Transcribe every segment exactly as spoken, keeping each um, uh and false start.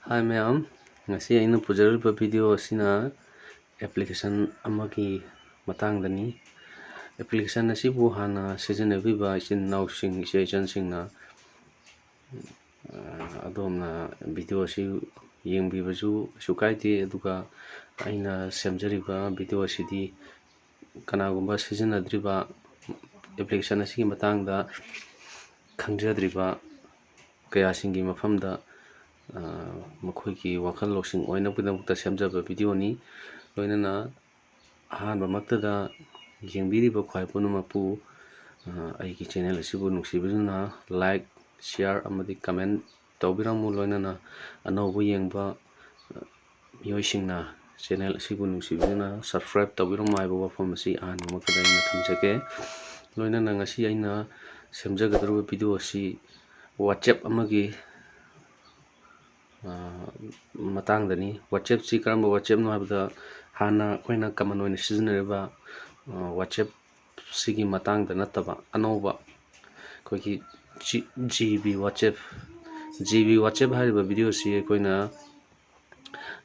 ꯍꯥꯏ ꯃꯌꯥꯝ, ꯉꯁꯤ ꯑꯩꯅ ꯄꯨꯖꯔꯤꯕ ꯚꯤꯗꯤꯑꯣ ꯑꯁꯤꯅ ꯑꯦꯄ꯭ꯂꯤꯀꯦꯁꯟ ꯑꯃꯒꯤ ꯃꯇꯥꯡꯗꯅꯤ꯫ ꯑꯦꯄ꯭ꯂꯤꯀꯦꯁꯟ ꯑꯁꯤꯕꯨ ꯍꯥꯟꯅ ꯁꯤꯖꯤꯟꯅꯕꯤꯕ ꯏꯆꯤꯟ ꯏꯅꯥꯎꯁꯤꯡ, ꯏꯆꯦ ꯏꯆꯟꯁꯤꯡꯅ, ꯑ, ꯑꯗꯣꯝꯅ ꯚꯤꯗꯤꯑꯣ ꯑꯁꯤ ꯌꯦꯡꯕꯤꯕꯁꯨ ꯀꯩꯁꯨ ꯀꯥꯏꯗꯦ꯫ ꯑꯗꯨꯒ ꯑꯩꯅ ꯁꯦꯝꯖꯔꯤꯕ ꯚꯤꯗꯤꯑꯣ ꯑꯁꯤꯗꯤ ꯀꯅꯥꯒꯨꯝꯕ ꯁꯤꯖꯤꯟꯅꯗ꯭ꯔꯤꯕ, ꯑꯦꯄ꯭ꯂꯤꯀꯦꯁꯟ ꯑꯁꯤꯒꯤ ꯃꯇꯥꯡꯗ ꯈꯪꯖꯗ꯭ꯔꯤꯕ ꯀꯌꯥꯁꯤꯡꯒꯤ ꯃꯐꯝꯗ, ꯑ, ꯃꯈꯣꯏꯒꯤ ꯋꯥꯈꯜ ꯂꯧꯁꯤꯡ ꯑꯣꯏꯅꯕꯒꯤꯗꯃꯛꯇ ꯁꯦꯝꯖꯕ ꯚꯤꯗꯤꯑꯣꯅꯤ꯫ ꯂꯣꯏꯅꯅ ꯑꯍꯥꯟꯕꯃꯛꯇꯗ ꯌꯦꯡꯕꯤꯔꯤꯕ ꯈ꯭ꯋꯥꯏ ꯄꯨꯝꯅꯃꯛꯄꯨ, ꯑ, ꯑꯩꯒꯤ ꯆꯦꯅꯦꯜ ꯑꯁꯤꯕꯨ ꯅꯨꯡꯁꯤꯕꯤꯗꯨꯅ like, share ꯑꯃꯗꯤ comment ꯇꯧꯕꯤꯔꯝꯃꯨ꯫ ꯂꯣꯏꯅꯅ ꯑꯅꯧꯕ ꯌꯦꯡꯕ, ꯑ, ꯃꯤꯑꯣꯏꯁꯤꯡꯅ ꯆꯦꯅꯦꯜ ꯑꯁꯤꯕꯨ ꯅꯨꯡꯁꯤꯕꯤꯗꯨꯅ subscribe ꯇꯧꯕꯤꯔꯝꯃꯨ ꯍꯥꯏꯕ ꯋꯥꯐꯝ ꯑꯁꯤ ꯑꯍꯥꯟꯕꯃꯛꯇꯗ ꯑꯩꯅ ꯊꯝꯖꯒꯦ꯫ ꯂꯣꯏꯅꯅ ꯉꯁꯤ ꯑꯩꯅ ꯁꯦꯝꯖꯒꯗꯧꯔꯤꯕ ꯚꯤꯗꯤꯑꯣ ꯑꯁꯤ WhatsApp ꯑꯃꯒꯤ, ꯑ, ꯃꯇꯥꯡꯗꯅꯤ꯫ WhatsAppꯁꯤ ꯀꯔꯝꯕ WhatsAppꯅꯣ ꯍꯥꯏꯕꯗ, ꯍꯥꯟꯅ ꯑꯩꯈꯣꯏꯅ common ꯑꯣꯏꯅ ꯁꯤꯖꯤꯟꯅꯔꯤꯕ, ꯑ, WhatsAppꯁꯤꯒꯤ ꯃꯇꯥꯡꯗ ꯅꯠꯇꯕ ꯑꯅꯧꯕ ꯑꯩꯈꯣꯏꯒꯤ G-, GB WhatsApp, GB WhatsApp ꯍꯥꯏꯔꯤꯕ ꯚꯤꯗꯤꯑꯣꯁꯤ ꯑꯩꯈꯣꯏꯅ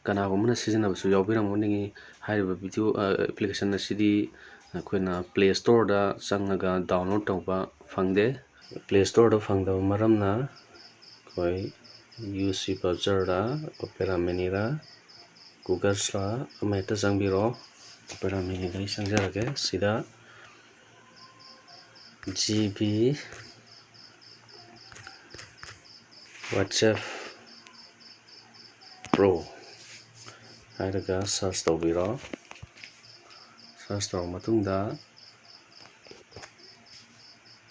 ꯀꯅꯥꯒꯨꯝꯕꯅ ꯁꯤꯖꯤꯟꯅꯕꯁꯨ ꯌꯥꯎꯕꯤꯔꯝꯒꯅꯤ꯫ ꯍꯥꯏꯔꯤꯕ ꯚꯤꯗꯤꯑꯣ, ꯑ, ꯑꯦꯄ꯭ꯂꯤꯀꯦꯁꯟ ꯑꯁꯤꯗꯤ ꯑꯩꯈꯣꯏꯅ Play Storeꯗ ꯆꯪꯉꯒ download ꯇꯧꯕ ꯐꯪꯗꯦ꯫ Play Storeꯗ ꯐꯪꯗꯕ ꯃꯔꯝꯅ ꯑꯩꯈꯣꯏ UC browserꯗ, Opera Miniꯔ, Googleꯁꯔ ꯑꯃ ꯍꯦꯛꯇ ꯆꯪꯕꯤꯔꯣ꯫ Opera Miniꯗ ꯑꯩ ꯆꯪꯖꯔꯒꯦ꯫ ꯁꯤꯗ GB WhatsApp Pro ꯍꯥꯏꯔꯒ search ꯇꯧꯕꯤꯔꯣ꯫ Search ꯇꯧꯔꯕ ꯃꯇꯨꯡꯗ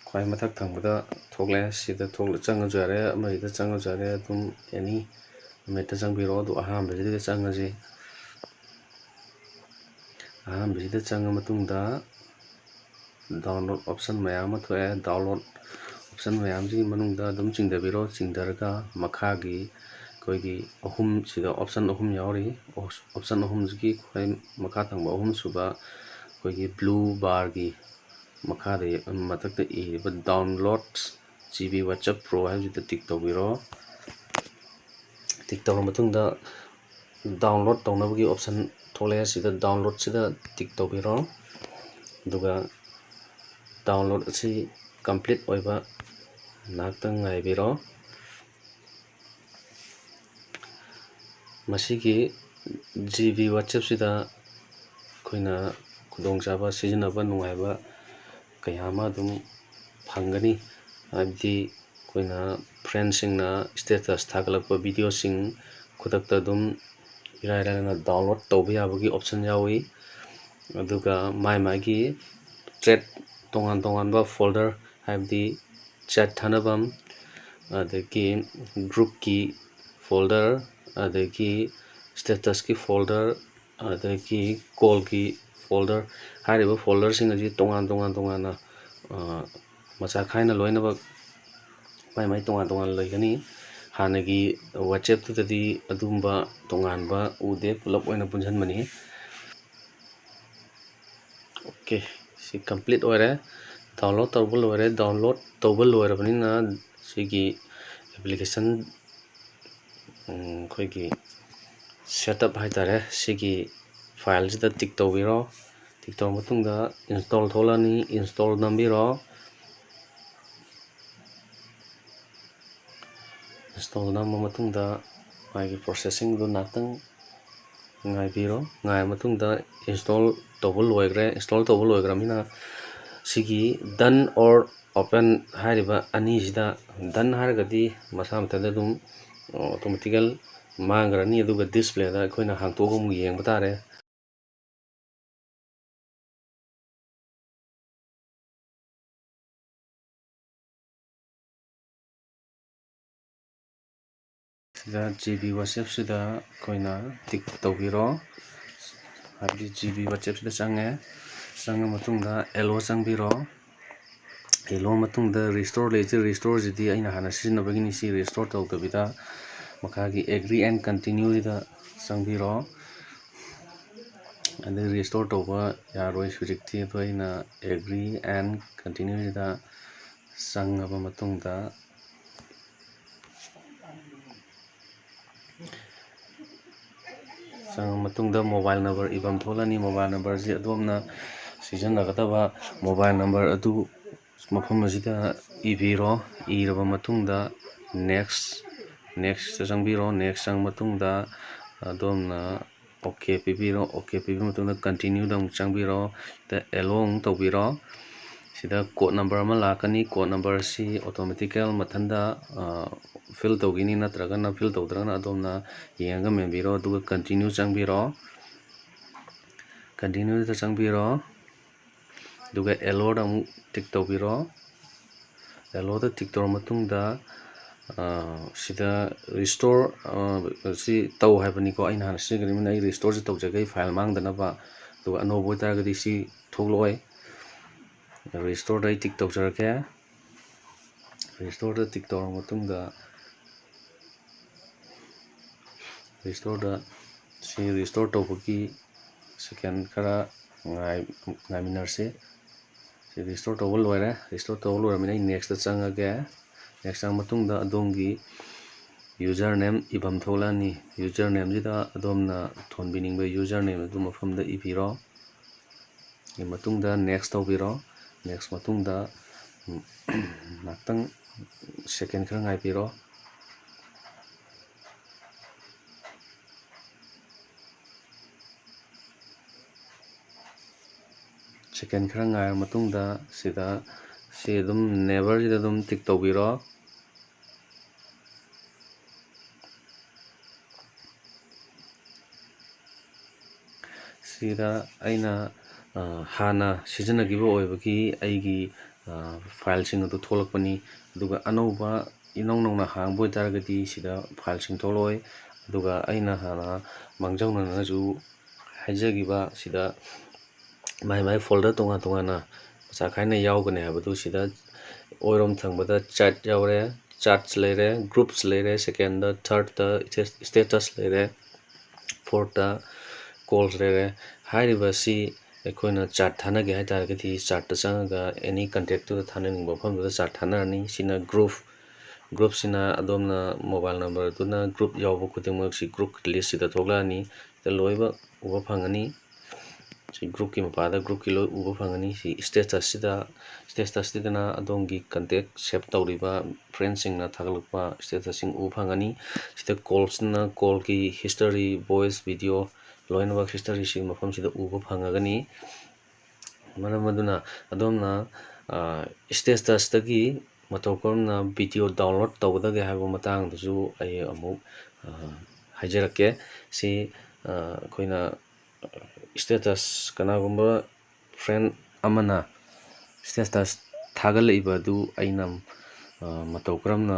ꯈ꯭ꯋꯥꯏ ꯃꯊꯛ ꯊꯪꯕꯗ ꯊꯣꯛꯂꯛꯑꯦ꯫ ꯁꯤꯗ ꯊꯣꯛꯂ-, ꯆꯪꯉꯁꯨ ꯌꯥꯔꯦ, ꯑꯃꯁꯤꯗ ꯆꯪꯉꯁꯨ ꯌꯥꯔꯦ, ꯑꯗꯨꯝ any ꯑꯃ ꯍꯦꯛꯇ ꯆꯪꯕꯤꯔꯣ꯫ ꯑꯗꯨ ꯑꯍꯥꯟꯕꯁꯤꯗ ꯆꯪꯉꯁꯤ꯫ ꯑꯍꯥꯟꯕꯁꯤꯗ ꯆꯪꯉ ꯃꯇꯨꯡꯗ download option ꯃꯌꯥꯝ ꯑꯃ ꯊꯣꯛꯑꯦ꯫ Download option ꯃꯌꯥꯝꯁꯤꯒꯤ ꯃꯅꯨꯡꯗ ꯑꯗꯨꯝ ꯆꯤꯡꯊꯕꯤꯔꯣ꯫ ꯆꯤꯡꯊꯔꯒ ꯃꯈꯥꯒꯤ ꯑꯩꯈꯣꯏꯒꯤ ꯑꯍꯨꯝꯁꯤꯗ option ꯑꯍꯨꯝ ꯌꯥꯎꯔꯤ꯫ Option ꯑꯍꯨꯝꯁꯤꯒꯤ ꯈ꯭ꯋꯥꯏ ꯃꯈꯥ ꯊꯪꯕ ꯑꯍꯨꯝꯁꯨꯕ ꯑꯩꯈꯣꯏꯒꯤ blue barꯒꯤ ꯃꯈꯥꯗ, ꯃꯊꯛꯇ ꯏꯔꯤꯕ download GB WhatsApp Pro ꯍꯥꯏꯕꯁꯤꯗ tick ꯇꯧꯕꯤꯔꯣ꯫ ꯇꯤꯛ ꯇꯧꯔ ꯃꯇꯨꯡꯗ download ꯇꯧꯅꯕꯒꯤ option ꯊꯣꯛꯂꯛꯑꯦ꯫ ꯁꯤꯗ download ꯁꯤꯗ ꯇꯤꯛ ꯇꯧꯕꯤꯔꯣ꯫ ꯑꯗꯨꯒ download ꯑꯁꯤ complete ꯑꯣꯏꯕ ꯉꯥꯏꯍꯥꯛꯇꯪ ꯉꯥꯏꯕꯤꯔꯣ꯫ ꯃꯁꯤꯒꯤ G B WhatsApp ꯁꯤꯗ ꯑꯩꯈꯣꯏꯅ ꯈꯨꯗꯣꯡꯆꯥꯕ ꯁꯤꯖꯤꯟꯅꯕ ꯅꯨꯡꯉꯥꯏꯕ ꯀꯌꯥ ꯑꯃ ꯑꯗꯨꯝ ꯐꯪꯒꯅꯤ꯫ ꯍꯥꯏꯕꯗꯤ ꯑꯩꯈꯣꯏꯅ friend ꯁꯤꯡꯅ status ꯊꯥꯒꯠꯂꯛꯄ video ꯁꯤꯡ ꯈꯨꯗꯛꯇ ꯑꯗꯨꯝ ꯏꯔꯥꯏ ꯂꯥꯏꯅ download ꯇꯧꯕ ꯌꯥꯕꯒꯤ option ꯌꯥꯎꯏ꯫ ꯑꯗꯨꯒ ꯃꯥꯏ ꯃꯥꯏꯒꯤ thread ꯇꯣꯉꯥꯟ ꯇꯣꯉꯥꯟꯕ folder, ꯍꯥꯏꯕꯗꯤ chat ꯊꯥꯅꯐꯝ, ꯑꯗꯒꯤ group ꯀꯤ folder, ꯑꯗꯒꯤ status ꯀꯤ folder, ꯑꯗꯒꯤ call ꯒꯤ folder, ꯍꯥꯏꯔꯤꯕ folder ꯁꯤꯡ ꯑꯁꯤ ꯇꯣꯉꯥꯟ ꯇꯣꯉꯥꯟ ꯇꯣꯉꯥꯟꯅ, ꯑ, ꯃꯆꯥ ꯈꯥꯏꯅ ꯂꯣꯏꯅꯃꯛ ꯃꯥꯏ ꯃꯥꯏ ꯇꯣꯉꯥꯟ ꯇꯣꯉꯥꯟꯅ ꯂꯩꯒꯅꯤ꯫ ꯍꯥꯟꯅꯒꯤ WhatsApp ꯇꯨꯗꯗꯤ ꯑꯗꯨꯒꯨꯝꯕ ꯇꯣꯉꯥꯟꯕ ꯎꯗꯦ, ꯄꯨꯂꯞ ꯑꯣꯏꯅ ꯄꯨꯟꯁꯤꯟꯕꯅꯤ꯫ OK, ꯁꯤ complete ꯑꯣꯏꯔꯦ꯫ Download ꯇꯧꯕ ꯂꯣꯏꯔꯦ꯫ Download ꯇꯧꯕ ꯂꯣꯏꯔꯕꯅꯤꯅ ꯁꯤꯒꯤ application, ꯎꯝ, ꯑꯩꯈꯣꯏꯒꯤ setup ꯍꯥꯏꯇꯥꯔꯦ, ꯁꯤꯒꯤ file ꯁꯤꯗ ꯇꯤꯛ ꯇꯧꯕꯤꯔꯣ꯫ ꯇꯤꯛ ꯇꯧꯔ ꯃꯇꯨꯡꯗ install ꯊꯣꯛꯂꯛꯑꯅꯤ꯫ Install ꯅꯝꯕꯤꯔꯣ꯫ Install ꯅꯝꯃ ꯃꯇꯨꯡꯗ ꯃꯥꯒꯤ processing ꯗꯨ ꯉꯥꯛꯇꯪ ꯉꯥꯏꯕꯤꯔꯣ꯫ ꯉꯥꯏꯔ ꯃꯇꯨꯡꯗ install ꯇꯧꯕ ꯂꯣꯏꯈ꯭ꯔꯦ꯫ Install ꯇꯧꯕ ꯂꯣꯏꯈ꯭ꯔꯕꯅꯤꯅ ꯁꯤꯒꯤ done or open ꯍꯥꯏꯔꯤꯕ ꯑꯅꯤꯁꯤꯗ, done ꯍꯥꯏꯔꯒꯗꯤ ꯃꯁꯥ ꯃꯊꯟꯇ ꯑꯗꯨꯝ, ꯑ, automatical ꯃꯥꯡꯈ꯭ꯔꯅꯤ꯫ ꯑꯗꯨꯒ display ꯗ ꯑꯩꯈꯣꯏꯅ ꯍꯥꯡꯇꯣꯛꯑꯒ ꯑꯃꯨꯛ ꯌꯦꯡꯕ ꯇꯥꯔꯦ꯫ ꯁꯤꯗ G B WhatsApp ꯁꯤꯗ ꯑꯩꯈꯣꯏꯅ ꯇꯤꯛ ꯇꯧꯕꯤꯔꯣ꯫ ꯍꯥꯏꯕꯗꯤ G B WhatsApp ꯁꯤꯗ ꯆꯪꯉꯦ꯫ ꯆꯪꯉ ꯃꯇꯨꯡꯗ allow ꯆꯪꯕꯤꯔꯣ꯫ Allow ꯃꯇꯨꯡꯗ restore ꯂꯩꯁꯦ, restore ꯁꯤꯗꯤ ꯑꯩꯅ ꯍꯥꯟꯅ ꯁꯤꯖꯤꯟꯅꯕꯒꯤꯅꯤ꯫ ꯁꯤ restore ꯇꯧꯗꯕꯤꯗ ꯃꯈꯥꯒꯤ agree and continue ꯁꯤꯗ ꯆꯪꯕꯤꯔꯣ꯫ ꯑꯗꯩ restore ꯇꯧꯕ ꯌꯥꯔꯣꯏ ꯍꯧꯖꯤꯛꯇꯤ꯫ ꯑꯗꯣ ꯑꯩꯅ agree and continue ꯁꯤꯗ ꯆꯪꯉꯕ ꯃꯇꯨꯡꯗ, ꯆꯪꯉ ꯃꯇꯨꯡꯗ mobile number ꯏꯐꯝ ꯊꯣꯛꯂꯅꯤ꯫ Mobile numberꯁꯤ ꯑꯗꯣꯝꯅ ꯁꯤꯖꯤꯟꯅꯒꯗꯕ mobile number ꯑꯗꯨ ꯃꯐꯝ ꯑꯁꯤꯗ ꯏꯕꯤꯔꯣ꯫ ꯏꯔꯕ ꯃꯇꯨꯡꯗ next, next ꯆꯪꯕꯤꯔꯣ꯫ Next ꯆꯪꯉ ꯃꯇꯨꯡꯗ ꯑꯗꯣꯝꯅ OK ꯄꯤꯕꯤꯔꯣ꯫ OK ꯄꯤꯕ ꯃꯇꯨꯡꯗ continueꯗ ꯑꯃꯨꯛ ꯆꯪꯕꯤꯔꯣ꯫ ꯁꯤꯗ allow ꯑꯃꯨꯛ ꯇꯧꯕꯤꯔꯣ꯫ ꯁꯤꯗ code number ꯑꯃ ꯂꯥꯛꯀꯅꯤ꯫ Code numberꯁꯤ automatical ꯃꯊꯟꯇ, ꯑ, fill ꯇꯧꯈꯤꯅꯤ, ꯅꯠꯇ꯭ꯔꯒꯅ fill ꯇꯧꯗ꯭ꯔꯒꯅ ꯑꯗꯣꯝꯅ ꯌꯦꯡꯉꯒ ꯃꯦꯟꯕꯤꯔꯣ꯫ ꯑꯗꯨꯒ continue ꯆꯪꯕꯤꯔꯣ꯫ Continueꯗ ꯆꯪꯕꯤꯔꯣ꯫ ꯑꯗꯨꯒ allowꯗ ꯑꯃꯨꯛ tick ꯇꯧꯕꯤꯔꯣ꯫ Allowꯗ tick ꯇꯧꯔ ꯃꯇꯨꯡꯗ, ꯑ, ꯁꯤꯗ restore, ꯑ, ꯁꯤ ꯇꯧ ꯍꯥꯏꯕꯅꯤꯀꯣ꯫ ꯑꯩꯅ ꯍꯥꯟꯅ ꯁꯤꯖꯤꯟꯅꯈꯤꯕꯅꯤꯅ ꯑꯩ restoreꯁꯤ ꯇꯧꯖꯒꯦ, ꯑꯩ file ꯃꯥꯡꯗꯅꯕ꯫ ꯑꯗꯨꯒ ꯑꯅꯧꯕ ꯑꯣꯏꯇꯥꯔꯒꯗꯤ ꯁꯤ ꯊꯣꯛꯂꯛꯑꯣꯏ꯫ Restoreꯗ ꯑꯩ tick ꯇꯧꯖꯔꯛꯀꯦ꯫ Restoreꯗ tick ꯇꯧꯔ ꯃꯇꯨꯡꯗ, restoreꯗ, ꯁꯤ restore ꯇꯧꯕꯒꯤ second ꯈꯔ ꯉꯥꯏ-, ꯉꯥꯏꯃꯤꯟꯅꯔꯁꯤ꯫ ꯁꯤ restore ꯇꯧꯕ ꯂꯣꯏꯔꯦ꯫ Restore ꯇꯧꯕ ꯂꯣꯏꯔꯕꯅꯤꯅ ꯑꯩ nextꯇ ꯆꯪꯉꯒꯦ꯫ Next ꯆꯪꯉ ꯃꯇꯨꯡꯗ ꯑꯗꯣꯝꯒꯤ username ꯏꯐꯝ ꯊꯣꯛꯂꯛꯑꯅꯤ꯫ Usernameꯁꯤꯗ ꯑꯗꯣꯝꯅ ꯊꯣꯟꯕꯤꯅꯤꯡꯕ username ꯑꯗꯨ ꯃꯐꯝꯗ ꯏꯕꯤꯔꯣ꯫ ꯃꯇꯨꯡꯗ next ꯇꯧꯕꯤꯔꯣ꯫ Next ꯃꯇꯨꯡꯗ, ꯎꯝ, ꯉꯥꯛꯇꯪ second ꯈꯔ ꯉꯥꯏꯕꯤꯔꯣ꯫ Second ꯈꯔ ꯉꯥꯏꯔ ꯃꯇꯨꯡꯗ ꯁꯤꯗ ꯁꯤ ꯑꯗꯨꯝ neverꯁꯤꯗ ꯑꯗꯨꯝ tick ꯇꯧꯕꯤꯔꯣ꯫ ꯁꯤꯗ ꯑꯩꯅ, ꯑ, ꯍꯥꯟꯅ ꯁꯤꯖꯤꯟꯅꯈꯤꯕ ꯑꯣꯏꯕꯒꯤ ꯑꯩꯒꯤ, ꯑ, fileꯁꯤꯡ ꯑꯗꯨ ꯊꯣꯛꯂꯛꯄꯅꯤ꯫ ꯑꯗꯨꯒ ꯑꯅꯧꯕ ꯏꯅꯧ ꯅꯧꯅ ꯍꯥꯡꯕ ꯑꯣꯏꯇꯥꯔꯒꯗꯤ ꯁꯤꯗ fileꯁꯤꯡ ꯊꯣꯛꯂꯛꯑꯣꯏ꯫ ꯑꯗꯨꯒ ꯑꯩꯅ ꯍꯥꯟꯅ ꯃꯥꯡꯖꯧꯅꯅꯁꯨ ꯍꯥꯏꯖꯈꯤꯕ ꯁꯤꯗ ꯃꯥꯏ ꯃꯥꯏ folder ꯇꯣꯉꯥꯟ ꯇꯣꯉꯥꯟꯅ ꯃꯆꯥ ꯈꯥꯏꯅ ꯌꯥꯎꯒꯅꯤ ꯍꯥꯏꯕꯗꯨ ꯁꯤꯗ ꯑꯣꯏꯔꯣꯝ ꯊꯪꯕꯗ chat ꯌꯥꯎꯔꯦ, chats ꯂꯩꯔꯦ, groups ꯂꯩꯔꯦ, secondꯗ, thirdꯇ status ꯂꯩꯔꯦ, fourthꯇ calls ꯂꯩꯔꯦ꯫ ꯍꯥꯏꯔꯤꯕꯁꯤ ꯑꯩꯈꯣꯏꯅ chat ꯊꯥꯅꯒꯦ ꯍꯥꯏ ꯇꯥꯔꯒꯗꯤ chatꯇ ꯆꯪꯉꯒ any contactꯇꯨꯗ ꯊꯥꯅꯅꯤꯡꯕ ꯃꯐꯝꯗꯨꯗ chat ꯊꯥꯅꯔꯅꯤ꯫ ꯁꯤꯅ group, ꯒ꯭ꯔꯨꯞꯁꯤꯅ ꯑꯗꯣꯝꯅ ꯃꯣꯕꯥꯏꯜ ꯅꯝꯕꯔꯗꯨꯅ ꯒ꯭ꯔꯨꯞ ꯌꯥꯎꯕ ꯈꯨꯗꯤꯡꯃꯛ ꯁꯤ ꯒ꯭ꯔꯨꯞꯀꯤ ꯂꯤꯁꯁꯤꯗ ꯊꯣꯛꯂꯛꯑꯅꯤ꯫ ꯁꯤꯗ ꯂꯣꯏꯅ ꯎꯕ ꯐꯪꯒꯅꯤ꯫ ꯁꯤ ꯒ꯭ꯔꯨꯞꯀꯤ ꯃꯄꯥꯗ ꯒ꯭ꯔꯨꯞꯀꯤ ꯂꯣꯏ ꯎꯕ ꯐꯪꯒꯅꯤ꯫ ꯁꯤ ꯏꯁꯇꯦꯇꯁꯁꯤꯗ, ꯏꯁꯇꯦꯇꯁꯁꯤꯗꯅ ꯑꯗꯣꯝꯒꯤ ꯀꯟꯇꯦꯛ ꯁꯦꯞ ꯇꯧꯔꯤꯕ ꯐ꯭ꯔꯦꯟꯁꯤꯡꯅ ꯊꯥꯒꯠꯂꯛꯄ ꯏꯁꯇꯦꯇꯁꯁꯤꯡ ꯎꯕ ꯐꯪꯒꯅꯤ꯫ ꯁꯤꯗ ꯀꯣꯜꯁꯤꯅ ꯀꯣꯜꯒꯤ ꯍꯤꯁꯇꯔꯤ, ꯚꯣꯏꯁ, ꯚꯤꯗꯤꯑꯣ ꯂꯣꯏꯅꯃꯛ ꯍꯤꯁꯇꯔꯤꯁꯤ ꯃꯐꯝꯁꯤꯗ ꯎꯕ ꯐꯪꯉꯒꯅꯤ꯫ ꯃꯔꯝ ꯑꯗꯨꯅ ꯑꯗꯣꯝꯅ, ꯑ, ꯏꯁꯇꯦꯇꯁꯇꯒꯤ ꯃꯇꯧ ꯀꯔꯝꯅ ꯚꯤꯗꯤꯑꯣ ꯗꯥꯎꯟꯂꯣꯗ ꯇꯧꯒꯗꯒꯦ ꯍꯥꯏꯕ ꯃꯇꯥꯡꯗꯁꯨ ꯑꯩ ꯑꯃꯨꯛ, ꯑ, ꯍꯥꯏꯖꯔꯛꯀꯦ꯫ ꯁꯤ, ꯑ, ꯑꯩꯈꯣꯏꯅ ꯏꯁꯇꯦꯇꯁ, ꯀꯅꯥꯒꯨꯝꯕ ꯐ꯭ꯔꯦꯟ ꯑꯃꯅ ꯏꯁꯇꯦꯇꯁ ꯊꯥꯒꯠꯂꯛꯏꯕ ꯑꯗꯨ ꯑꯩꯅ, ꯑ, ꯃꯇꯧ ꯀꯔꯝꯅ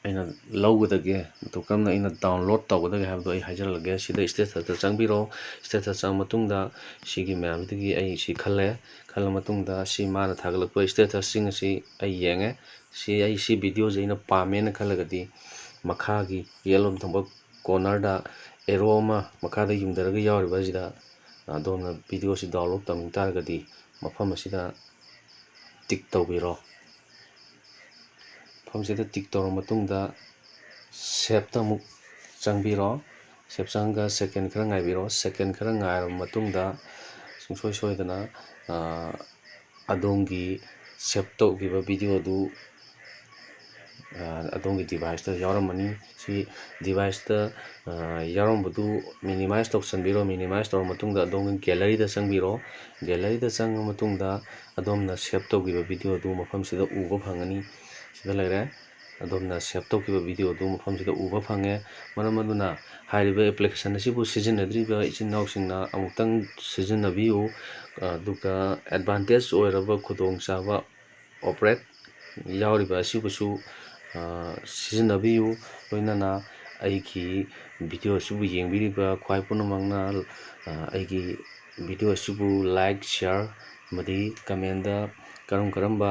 ꯑꯩꯅ ꯂꯧꯒꯗꯒꯦ, ꯃꯇꯧ ꯀꯔꯝꯅ ꯑꯩꯅ ꯗꯥꯎꯟꯂꯣꯗ ꯇꯧꯒꯗꯒꯦ ꯍꯥꯏꯕꯗꯣ ꯑꯩ ꯍꯥꯏꯖꯔꯛꯑꯒꯦ꯫ ꯁꯤꯗ ꯏꯁꯇꯦꯇꯁꯇ ꯆꯪꯕꯤꯔꯣ꯫ ꯏꯁꯇꯦꯇꯁ ꯆꯪꯉ ꯃꯇꯨꯡꯗ ꯁꯤꯒꯤ ꯃꯌꯥꯝꯁꯤꯗꯒꯤ ꯑꯩ ꯁꯤ ꯈꯜꯂꯦ꯫ ꯈꯜꯂ ꯃꯇꯨꯡꯗ ꯁꯤ ꯃꯥꯅ ꯊꯥꯒꯠꯂꯛꯄ ꯏꯁꯇꯦꯇꯁꯁꯤꯡ ꯑꯁꯤ ꯑꯩ ꯌꯦꯡꯉꯦ꯫ ꯁꯤ ꯑꯩ ꯁꯤ ꯚꯤꯗꯤꯑꯣꯁꯦ ꯑꯩꯅ ꯄꯥꯝꯃꯦꯅ ꯈꯜꯂꯒꯗꯤ ꯃꯈꯥꯒꯤ ꯌꯦꯠꯂꯣꯝ ꯊꯪꯕ ꯀꯣꯔꯅꯔꯗ ꯑꯦꯔꯣ ꯑꯃ ꯃꯈꯥꯗ ꯌꯨꯡꯊꯔꯒ ꯌꯥꯎꯔꯤꯕ ꯑꯁꯤꯗ ꯑꯗꯣꯝꯅ ꯚꯤꯗꯤꯑꯣꯁꯤ ꯗꯥꯎꯟꯂꯣꯗ ꯇꯧꯅꯤꯡ ꯇꯥꯔꯒꯗꯤ ꯃꯐꯝ ꯑꯁꯤꯗ ꯇꯤꯛ ꯇꯧꯕꯤꯔꯣ꯫ ꯃꯐꯝꯁꯤꯗ ꯇꯤꯛ ꯇꯧꯔ ꯃꯇꯨꯡꯗ ꯁꯦꯞꯇ ꯑꯃꯨꯛ ꯆꯪꯕꯤꯔꯣ꯫ ꯁꯦꯞ ꯆꯪꯉꯒ ꯁꯦꯀꯦꯟ ꯈꯔ ꯉꯥꯏꯕꯤꯔꯣ꯫ ꯁꯦꯀꯦꯟ ꯈꯔ ꯉꯥꯏꯔꯕ ꯃꯇꯨꯡꯗ ꯁꯨꯡꯁꯣꯏ ꯁꯣꯏꯗꯅ, ꯑ, ꯑꯗꯣꯝꯒꯤ ꯁꯦꯞ ꯇꯧꯈꯤꯕ ꯚꯤꯗꯤꯑꯣꯗꯨ, ꯑ, ꯑꯗꯣꯝꯒꯤ ꯗꯤꯚꯥꯏꯁꯇ ꯌꯥꯎꯔꯝꯃꯅꯤ꯫ ꯁꯤ ꯗꯤꯚꯥꯏꯁꯇ, ꯑ, ꯌꯥꯎꯔꯝꯕꯗꯨ ꯃꯤꯅꯤꯃꯥꯏꯁ ꯇꯧꯁꯟꯕꯤꯔꯣ꯫ ꯃꯤꯅꯤꯃꯥꯏꯁ ꯇꯧꯔ ꯃꯇꯨꯡꯗ ꯑꯗꯣꯝꯒꯤ ꯒꯦꯂꯔꯤꯗ ꯆꯪꯕꯤꯔꯣ꯫ ꯒꯦꯂꯔꯤꯗ ꯆꯪꯉ ꯃꯇꯨꯡꯗ ꯑꯗꯣꯝꯅ ꯁꯦꯞ ꯇꯧꯈꯤꯕ ꯚꯤꯗꯤꯑꯣꯗꯨ ꯃꯐꯝꯁꯤꯗ ꯎꯕ ꯐꯪꯒꯅꯤ꯫ ꯁꯤꯗ ꯂꯩꯔꯦ꯫ ꯑꯗꯣꯝꯅ ꯁꯦꯞ ꯇꯧꯈꯤꯕ ꯚꯤꯗꯤꯑꯣꯗꯨ ꯃꯐꯝꯁꯤꯗ ꯎꯕ ꯐꯪꯉꯦ꯫ ꯃꯔꯝ ꯑꯗꯨꯅ ꯍꯥꯏꯔꯤꯕ ꯑꯦꯄ꯭ꯂꯤꯀꯦꯁꯟ ꯑꯁꯤꯕꯨ ꯁꯤꯖꯤꯟꯅꯗ꯭ꯔꯤꯕ ꯏꯆꯤꯟ ꯏꯅꯥꯎꯁꯤꯡꯅ ꯑꯃꯨꯛꯇꯪ ꯁꯤꯖꯤꯟꯅꯕꯤꯌꯨ꯫ ꯑꯗꯨꯒ ꯑꯦꯗꯚꯥꯟꯇꯦꯖ ꯑꯣꯏꯔꯕ ꯈꯨꯗꯣꯡꯆꯥꯕ ꯑꯣꯄꯔꯦꯠ ꯌꯥꯎꯔꯤꯕ ꯑꯁꯤꯕꯨꯁꯨ, ꯑ, ꯁꯤꯖꯤꯟꯅꯕꯤꯌꯨ꯫ ꯂꯣꯏꯅꯅ ꯑꯩꯒꯤ ꯚꯤꯗꯤꯑꯣ ꯑꯁꯤꯕꯨ ꯌꯦꯡꯕꯤꯔꯤꯕ ꯈ꯭ꯋꯥꯏ ꯄꯨꯝꯅꯃꯛꯅ, ꯑ, ꯑꯩꯒꯤ ꯚꯤꯗꯤꯑꯣ ꯑꯁꯤꯕꯨ ꯂꯥꯏꯛ, ꯁꯤꯌꯥꯔ ꯑꯃꯗꯤ ꯀꯃꯦꯟꯗ ꯀꯔꯝ ꯀꯔꯝꯕ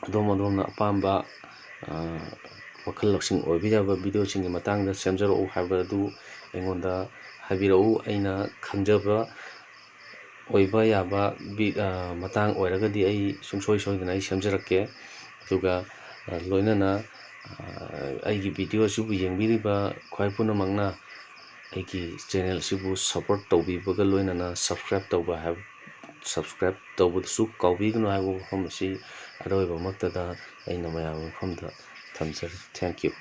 ꯑꯗꯣꯝ ꯑꯗꯣꯝꯅ ꯑꯄꯥꯝꯕ, ꯑ, ꯋꯥꯈꯜ ꯂꯧꯁꯤꯡ ꯑꯣꯏꯕ ꯌꯥꯕ ꯚꯤꯗꯤꯑꯣꯁꯤꯡꯒꯤ ꯃꯇꯥꯡꯗ ꯁꯦꯝꯖꯔꯛꯎ ꯍꯥꯏꯕ ꯑꯗꯨ ꯑꯩꯉꯣꯟꯗ ꯍꯥꯏꯕꯤꯔꯛꯎ꯫ ꯑꯩꯅ ꯈꯪꯖꯕ ꯑꯣꯏꯕ ꯌꯥꯕ ꯚꯤ-, ꯑ, ꯃꯇꯥꯡ ꯑꯣꯏꯔꯒꯗꯤ ꯑꯩ ꯁꯨꯡꯁꯣꯏ ꯁꯣꯏꯗꯅ ꯑꯩ ꯁꯦꯝꯖꯔꯛꯀꯦ꯫ ꯑꯗꯨꯒ, ꯑ, ꯂꯣꯏꯅꯅ, ꯑꯩꯒꯤ video ꯑꯁꯤꯕꯨ ꯌꯦꯡꯕꯤꯔꯤꯕ ꯈ꯭ꯋꯥꯏ ꯄꯨꯝꯅꯃꯛꯅ ꯑꯩꯒꯤ channel ꯑꯁꯤꯕꯨ support ꯇꯧꯕꯤꯕꯒ ꯂꯣꯏꯅꯅ subscribe ꯇꯧꯕ ꯍꯥꯏꯕ, subscribe ꯇꯧꯕꯗꯁꯨ ꯀꯥꯎꯕꯤꯒꯅꯨ ꯍꯥꯏꯕ ꯋꯥꯐꯝ ꯑꯁꯤ ꯑꯔꯣꯏꯕꯃꯛꯇꯗ ꯑꯩꯅ ꯃꯌꯥꯝꯒꯤ ꯃꯐꯝꯗ ꯊꯝꯖꯔꯤ꯫ Thank you꯫